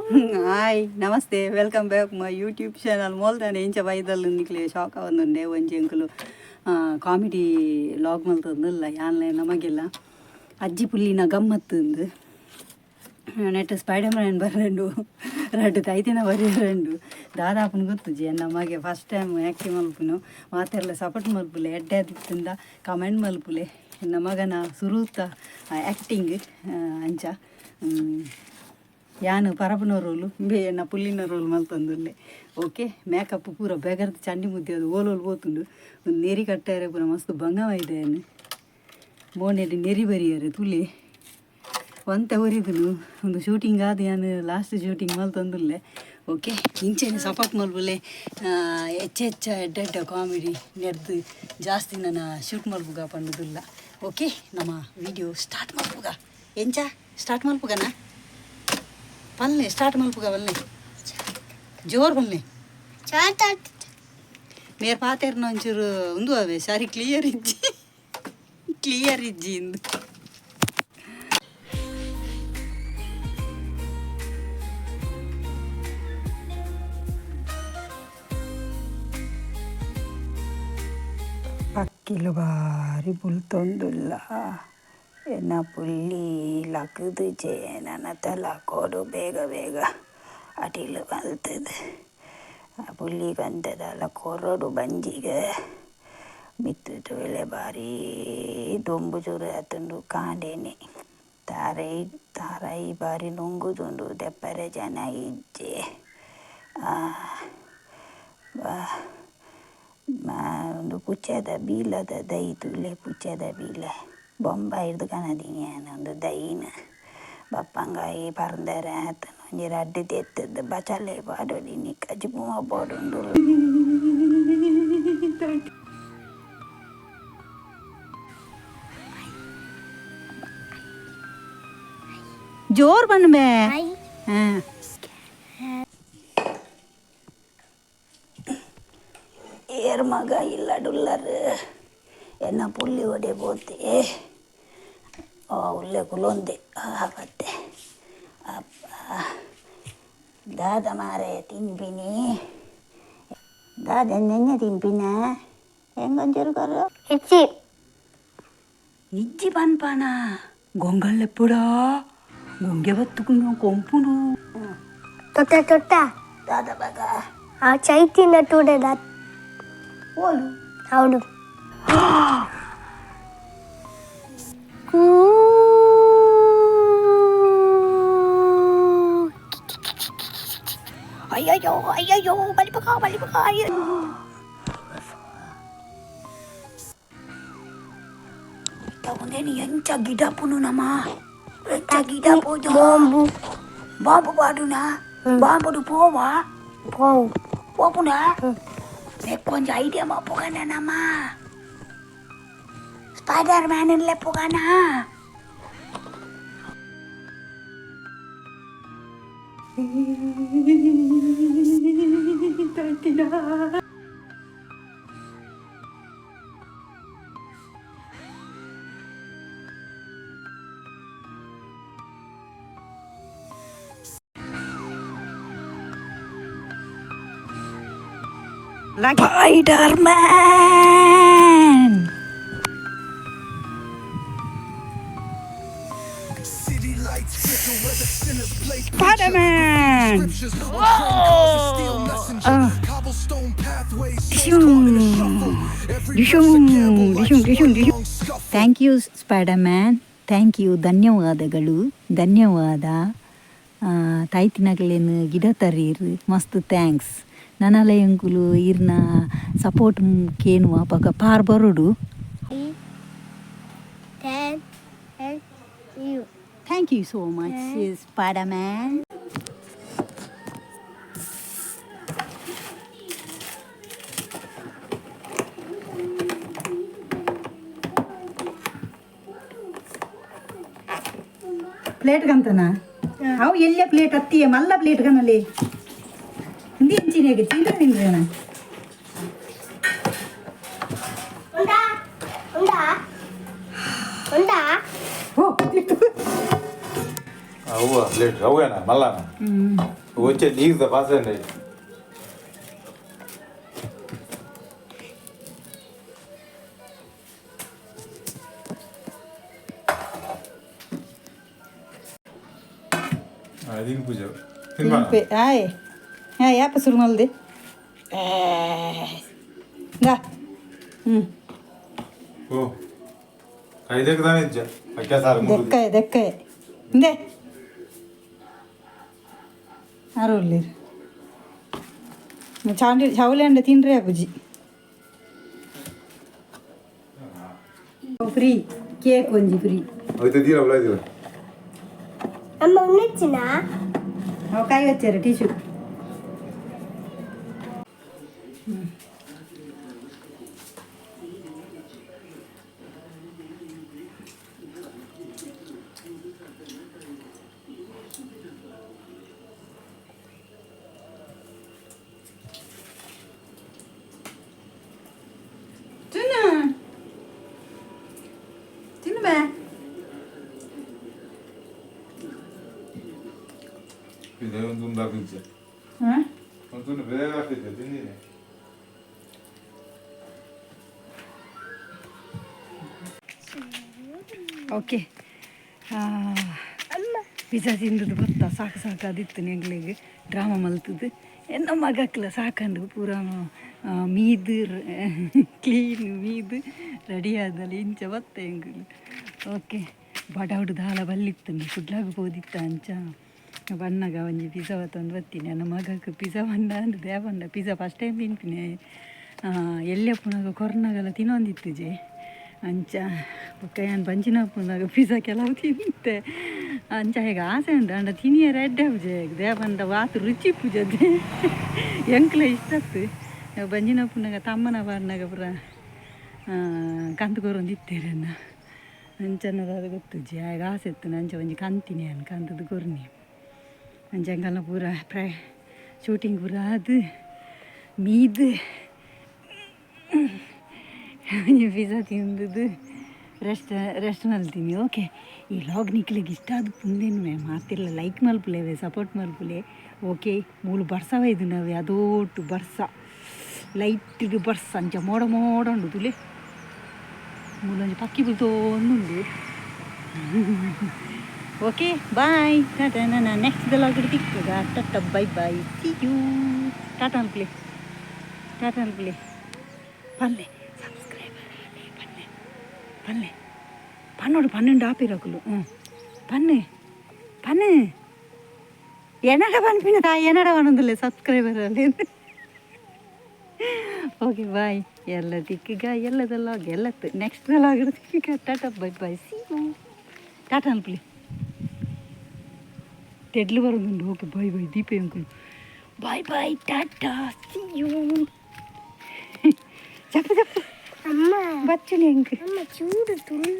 Hi namaste, welcome back my YouTube channel. ಮೋಲ್ದಾನೆ ಇಂಚ ಬೈದಲ್ಲು ನಿಕ್ಲೆ shock ಆವೊಂದುಂಡೆ. ಒಂಜಿ ಎಂಕುಲು ಕಾಮಿಡಿ ಲಾಗ್ ಮಲ್ತೊಂದುಲ್ಲ ಯಾನ್ಲ ನಮಗೆಲ್ಲ ಅಜ್ಜಿ ಪುಲ್ಲಿನ ಗಮ್ಮತ್ತುಂದು. ನೆಟ್ ಸ್ಪೈಡರ್ ಮ್ಯಾನ್ ಬರ್ರೆಂಡು, ರಡ್ಡ್ ತೈತಿನ ಬರೆಂಡು. ದಾದಾಪುನು ಗೊತ್ತುಜಿ. ಎನ್ನ ಮಗೆ first time acting ಮಲ್ಪುನು. ಮಾತೆರ್ಲ ಸಪೋರ್ಟ್ ಮಲ್ಪುಲೆ, ಎಡ್ಡೆ ಆದಿತ್ತುಂಡ ಕಮೆಂಟ್ ಮಲ್ಪುಲೆ. ಎನ್ನ ಮಗನ ಸುರೂತ ಆ್ಯಕ್ಟಿಂಗ್ ಅಂಚ. ಯಾನ್ ಪರಪುನ ರೋಲು, ಬೇ ಎನ್ನ ಪುಲ್ಲಿನ ರೋಲ್ ಮಲ್ತೊಂದುಲ್ಲೆ. ಓಕೆ, ಮೇಕಪ್ ಪೂರ ಬೆಗರ್ದು ಚಂಡಿ ಮುದ್ದೆ ಅದು ಓಲೋಲು ಪೋತುಂಡು. ಒಂದು ನೆರಿ ಕಟ್ಟಾರೆ ಪೂರ ಮಸ್ತ್ ಬಂಗವಾಯಿದೆ. ಮೋನೆಡ್ ನೆರಿ ಬರಿಯರೆ ತುಲಿ ಒಂತೆ ಒರಿದುನು. ಒಂದು ಶೂಟಿಂಗ್ ಆದ್ ಯಾನ್ ಲಾಸ್ಟ್ ಶೂಟಿಂಗ್ ಮಲ್ತೊಂದುಲ್ಲೆ. ಓಕೆ, ಇಂಚೆನೆ ಸಪೋರ್ಟ್ ಮಲ್ಪುಲೆ. ಹೆಚ್ಚ ಹೆಚ್ಚ ಎಡ್ಡೆ ಎಡ್ಡೆ ಕಾಮಿಡಿ ನೆಡ್ದು ಜಾಸ್ತಿ ನನ್ನ ಶೂಟ್ ಮಲ್ಪುಗ ಪಂಡುದಿಲ್ಲ. ಓಕೆ, ನಮ್ಮ ವಿಡಿಯೋ ಸ್ಟಾರ್ಟ್ ಮಲ್ಪುಗ. ಎಂಚ ಸ್ಟಾರ್ಟ್ ಮಲ್ಪುಗನಾ? ಪಲ್ಲೆ ಸ್ಟಾರ್ಟ್ ಮಲ್ಪುಗ, ಬಲ್ಲೆ ಜೋರ್ ಬಲ್ಲೆ. ಮೇರ್ ಪಾತೆರ್ನ ಒಂಚೂರು ಉಂದು ಅವೇ ಸರಿ ಕ್ಲಿಯರ್ ಇಜ್ಜಿ, ಕ್ಲಿಯರ್ ಇಜ್ಜಿ ಇಂದು. ಪಕ್ಕಿಲು ಬಾರಿ ಬುಲ್ತೊಂದುಲ್ಲ. ಎನ್ನ ಪುಲ್ಲಿ ಲಕ್ಕುದುಜೆ, ನನ ಲಕ್ಕೊಡು ಬೇಗ ಬೇಗ ಅಟಿಲ್ ಮಲ್ತುದು. ಆ ಪುಲ್ಲಿ ಕಂತದಾಲ ಕೊರೊಡು ಬಂಜಿಗ್. ಮಿತ್ತ್ ತೂಲೆ, ಬಾರಿ ದೊಂಬು ಸುರು ಆತುಂಡು ಕಾಂಡೆನೆ. ತಾರೈ ತಾರಾಯಿ ಬಾರಿ ನುಂಗುದುಂಡು, ದೆಪ್ಪರೆ ಜನ ಇಜ್ಜೆ. ಉಂದು ಪುಚ್ಚೆದ ಬೀಲದ ದೈ ತೂಲೆ. ಪುಚ್ಚೆದ ಬೀಲ ಬೊಂಬಾಯಿರ್ದ್ ಕನದಿನಿ ಯಾನ್ ಉಂದು ದೈನ್. ಬಪ್ಪಂಗಾಯಿ ಪರ್ಂದರೆ ಆತುಂಡು. ಒಂಜಿ ರಡ್ಡ್ ದೆತ್ತುದು ಬಚಲೆ ಪಾಡೊಡು ಇನಿ, ಕಜಿಪು ಮಲ್ಪೊಡುಂಡು. ಜೋರ್ ಬಣ್ಣೆ. ಹಾಂ, ಏರ್ ಮಗ ಇಲ್ಲಡುಲ್ಲರ್? ಎನ್ನ ಪುಲ್ಲಿ ಒಡೆ ಪೋತೆ? ಉಲ್ಲೆ ಕುಲೊಂದೆ ಬತ್ತೆ. ಅಪ್ಪ, ದಾದ ಮಾರೆ ತಿನ್ಪಿನಿ? ದಾದ ನೆನ್ನೆ ತಿನ್ಪಿನ? ಹೆಂಗೊಂಚೂರು ಕೊರು. ಇಜ್ಜಿ. ಇಜ್ಜಿ ಪನ್ಪಾನ? ಗೊಂಗಲ್ಲೆಪ್ಪುಡ ಗೊಂಗೆ ಬತ್ತುಕುನು ಕೊಂಪುನು. ತೊಟ್ಟ ತೊಟ್ಟ. ದಾದ ಬಗ? ಆ ಚೈತಿನ ಟೂಡೆದ. ಓಲು? ಹೌದು. ಅಯ್ಯಯ್ಯೋ ಅಯ್ಯಯ್ಯೋ, ಬಲಿಪಕ ಬಲಿಪಕ, ಅಯ್ಯೋ. ಉಂದೇನು ಎಂಚ ಗಿಡಪುನು ನಮ? ಎಂಚ ಗಿಡಪುದು? ಬಾಂಬು. ಬಾಂಬು ಪಾಡುನ? ಬಾಂಬುಡು ಪೋವಾ? ಪೋವು. ಪೋಪುನ? ಕೊಂಚ ಐಡಿಯಾ ಮಲ್ಪುಗನ ನಮ. ಸ್ಪೈಡರ್ ಮ್ಯಾನ್ ಲೆಪ್ಪುಗನ. Spider-Man! City lights flicker where the sinners play Spider-Man! scriptures on train cars and steel messenger. Cobblestone pathways, souls caught in a shuffle. Every breath's a gamble, life's one long scuffle. Thank you Spider Man, thank you. ಧನ್ಯವಾದಗಳು, ಧನ್ಯವಾದ. ತಾಯ್ತಿನಗಲೇನು ಗಿಡ ತರೀರ್, ಮಸ್ತ್ thanks. ನನಲ ಎಂಕುಲು ಇರ್ನ support ಕೇನುವ ಅಪಗ ಪಾರ್ ಬರೋಡು. Ten you. Thank you so much, Spider Man. Plate ಕಂತನ ಅವು ಎಲ್ಲ ಪ್ಲೇಟ್ ಅತ್ತಿಯ ಮಲ್ಲ ಪ್ಲೇಟ್ ಕನಲ್ಲಿ ಹಿಂದಿ ಇಂಚಿನಾಗ ತಿಂದ್ರೆ ತಿಂದ್ರೇನ? ಉಂಡಾ ಉಂಡಾ ಉಂಡಾ. ಓ. ಅವ್ವ ಪ್ಲೇಟ್ ಅವೇನ ಮಲ್ಲನ వచ్చే నీరు పాస్ అండి. ಅದು ಪೂಜೆ. ತಿನ್ಪೆ ಆಯ್ ಹಾಂ ಯಾಪ ಶುರು ಮಲ್ದೆ ದಾ ಹ್ಞೂ. ಓ ಐದಕ್ಕೆ ತಾನೇ ಇಜ್ಜ ಅಕ್ಕ ಸಾರು. ದೆಕ್ಕಾಯ ದೆಕ್ಕಾಯ ಇಂದೆ ಆರು. ಚಾಂಡಿ ಚೌಲೆ ಅಂಡ ತಿನ್ರೆ ಅಬುಜಿ. ಫ್ರೀ ಕೇಕ್ ಒಂಜಿ ಫ್ರೀ. అయితే తీరా తీరా. ಅಮ್ಮ ಉಣ್ಣಚ್ಚಿನ. ಅವು ಕಾಯಿ ವಚ್ಚಾರ ಟಿಶ್ಯೂ. ತಿನ್ನು ತಿನ್ನು ಬೇ. ಇದೆ ಒಂದು ತುಂಡು ಹಾಕಿದ್ದೆ. ಹಾಂ. ಒಂದು ತುಂಡು ಬೇರೆ ಹಾಕಿದ್ದೆ, ತಿಂದಿನಿ. ಓಕೆ, ಪಿಜ್ಜಾ ತಿಂದದ್ದು ಗೊತ್ತಾ? ಸಾಕು ಸಾಕು ಅದಿತ್ತು ಎಂಗ್ಲಿಗೆ. ಡ್ರಾಮಾ ಮಲ್ತದ್ದು ಎನ್ನ ಮಗಕ್ಲ ಸಾಕಂಡು ಪೂರ ಮೀದು ಕ್ಲೀನ್ ಮೀದು ರೆಡಿ ಆದಲ್ಲ ಇಂಚ ಬತ್ತ ಎಂಗುಲು. ಓಕೆ, ಬಡವಡು ದಾಲ ಬಲ್ಲಿತ್ತು, ಕುಡ್ಲಾಗ ಪೋದಿತ್ತ. ಅಂಚ ಬಣ್ಣಗ ಒಂಜಿ ಪಿಜ್ಜಾ ಬತ್ತೊಂದು ಬತ್ತೀನಿ. ನನ್ನ ಮಗಕ್ಕೆ ಪಿಜ್ಜಾ ಬಣ್ಣ ಅಂದ್ ದೇವಣ್ಣ ಪಿಜ್ಜಾ ಫಸ್ಟ್ ಟೈಮ್ ತಿನ್ಪಿನಿ. ಎಲ್ಲೆ ಪುನಗ ಕೊರ್ನಗಲ ತಿನ್ನೊಂದಿತ್ತು ಜೆ. ಅಂಚ ಬೊಕ್ಕ ಯಾನ್ ಬಂಚಿನ ಪುನಗ ಪಿಜ್ಜಾ ಕೆಲವು ತಿಂತೆ. ಅಂಚ ಹೇಗೆ ಆಸೆ ಉಂಟು ಅಂಡ ತಿನಿಯರ ಎಡ್ಡೆ ಪೂಜೆ ದೇವಂಡ ವಾತು ರುಚಿ ಪೂಜೆ ಎಂಕ್ಲ ಇಷ್ಟ ಆತು. ಬಂಜಿನ ಪುನಗ ತಮ್ಮನ ಬಾರ್ನಾಗ ಪೂರ ಕಂತು ಕೊರೊಂದು ಇತ್ತೇರನ್ನ. ಅಂಚನ್ನದ ಅದು ಗೊತ್ತುಜ್ಜಿ. ಆಗ ಆಸೆ ಇತ್ತು ಅಂಚ ಒಂಜಿ ಕಂತಿನಿ ಅನ್ ಕಂತದ್ದು ಕೊರ್ನಿ. ಅಂಚ ಅಂಕಲ್ನ ಪೂರ ಪ್ರೈ ಶೂಟಿಂಗ್ ಪೂರ ಅದು ಮೀದು ಒಂಜಿ ಪಿಜ್ಜಾ ತಿಂದದ್ದು ರೆಸ್ಟ್ ರೆಸ್ಟ್ ಮಲ್ತೀನಿ. ಓಕೆ, ಈ ವ್ಲಾಗ್ ನಿಕ್ಲೆಗ್ ಇಷ್ಟ ಆದ್ ಪುಂದೇನು ಮಾತಿಲ್ಲ ಲೈಕ್ ಮಲ್ಪುಲೇವೆ, ಸಪೋರ್ಟ್ ಮಲ್ಪುಲೆ. ಓಕೆ, ಮೂಲು ಬರ್ಸವ ಇದು ನಾವೆ ಅದೋಟು ಬರ್ಸ ಲೈಟ್ ಬರ್ಸ ಅಂಚ ಮೋಡ ಮೋಡ ಉಂಡು ತುಲೆ. ಮೂಲೊಂಜಿ ಪಕ್ಕಿ ಬುಲ್ತೊಂದುಂಡು. Okay, bye, tata. ನಾನು ನೆಕ್ಸ್ಟ್ ವ್ಲಾಗ್ ತಿಕ್ಕುಗ. Tata, bye bye, see you. Tata ಅನ್ಪುಲೆ, ಟಾಟಾ ಅನ್ಪುಲೆ. ಪಲ್ಲೆ ಸಬ್ಸ್ಕ್ರೈಬರ್ ಪನ್ನೆ ಪನ್ನೆ ಪನ್ನೋಡು 12 ಆಪಿರಕುಲು. ಹ್ಞೂ, ಪನ್ನೆ ಪನ್ನೆ ಎನ್ನಡ ಪನ್ಪಿನ ತಾಯಿ ಎನ್ನಡ ಪನ್ನೊಂದುಲ್ಲೆ ಸಬ್ಸ್ಕ್ರೈಬರ್ ಅಲ್ಲಿ. Okay, bye. ಎಲ್ಲ ತಿಕ್ಕಗ ಎಲ್ಲದೆಲ್ಲ ಎಲ್ಲತ್ತು ನೆಕ್ಸ್ಟ್ ವ್ಲಾಗ್ ತಿಕ್ಕಗ. Tata, bye bye, see you. Tata ಅನ್ಪುಲೆ. ತೆಡ್ಲು ಬರೋದುಂಡು. Okay, bye bye. Deepa uncle bye bye, tata, see you. ಚಪ್ಪು ಚಪ್ಪು. ಅಮ್ಮ. ಬಚ್ಚುನಿ ಅಂಕ್. ಅಮ್ಮ ಚೂರು ತುಳು.